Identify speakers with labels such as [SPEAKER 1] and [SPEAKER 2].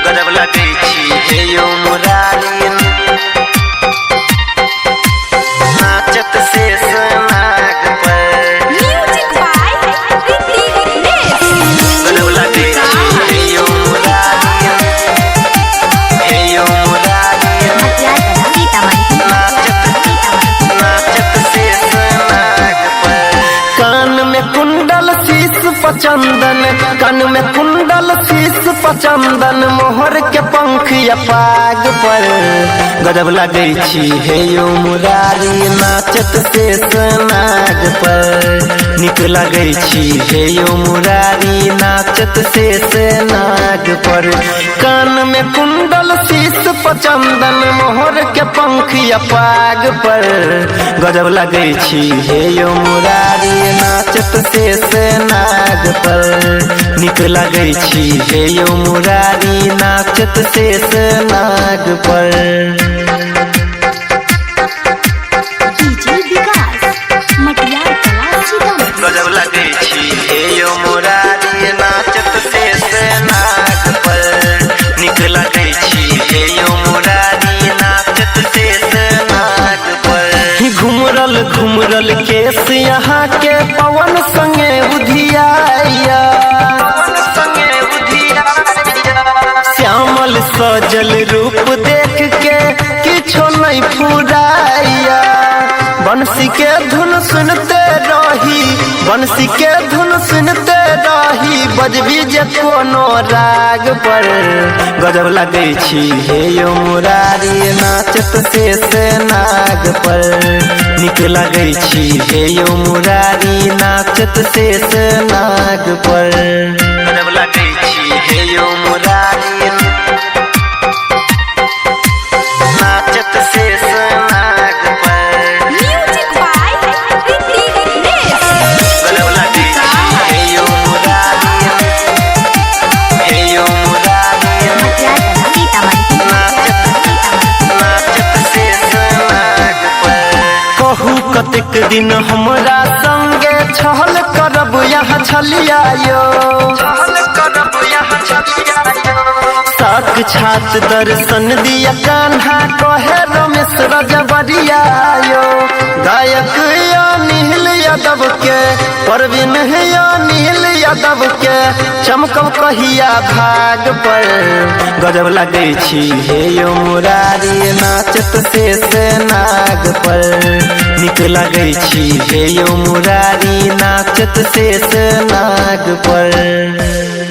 [SPEAKER 1] गजब लगै छी हे यौ मुरारी, नाचत शेष नाग पर।
[SPEAKER 2] Music by Hrithik नेश।
[SPEAKER 1] गजब लगै छी हे यौ मुरारी, हे यौ मुरारी, नाचत नाचत शेष नाग पर। कान में कुंडल शीश पचंदन, कान में कुंडल शीश पचंदन, मोहर के पंख या पाग पर। गजब लगै छी हे यौ मुरारी, नाचत शेष नाग पर। निक लगै छी हे यौ मुरारी, नाचत शेष नाग पर। कान में कुंडल शीश पचंदन, मोहर के पंख या पाग पर। गजब लगै छी हे यौ मुरारी, नाचत शेष नाग पर। निक लगै छी हे यौ मुरारी, नाचत शेष नाग पर।
[SPEAKER 2] डीजे विकास, मटियार कला, सीतामढ़ी।
[SPEAKER 1] गजब लगै छी हे यौ मुरारी, नाचत शेष नाग पर। निक लगै छी हे यौ मुरारी, नाचत शेष नाग पर। घुमरल घुमरल केस यहाँ के पवन संगे उधियाया, संगे उधियाया। श्यामल सजल रूप देख के किछो नहीं फुराया। बंसी के धुन सुनते रही, बंसी के धुन सुनते रही, बजबी जे कोनो राग पर। गजब लगै छी हे यौ मुरारी, नाचत शेष नाग पर। निक लगै छी हे यौ मुरारी, नाचत शेष नाग पर। गजब लगै छी हे यौ मुरारी, नाचत शेष नाग पर।
[SPEAKER 2] Music by Hrithik नेश।
[SPEAKER 1] गजब लगै छी हे यौ मुरारी, हे यौ मुरारी, नाचत नाचत शेष नाग पर। कहू कतेक दिन हमरा संगे छल करब यहाँ छलिया यो, छल करब यहाँ छलिया यो। साक्षात दर्शन दिया कान्हा कहे रमेश रजबरिया यो। गायक या नील यादव के, परवीन या नील यादव के, चमकब कहिया भाग पर। गजब लगै छी हे यौ मुरारी, नाचत शेष नाग पर। निक लगै छी हे यौ मुरारी, नाचत शेष नाग पर।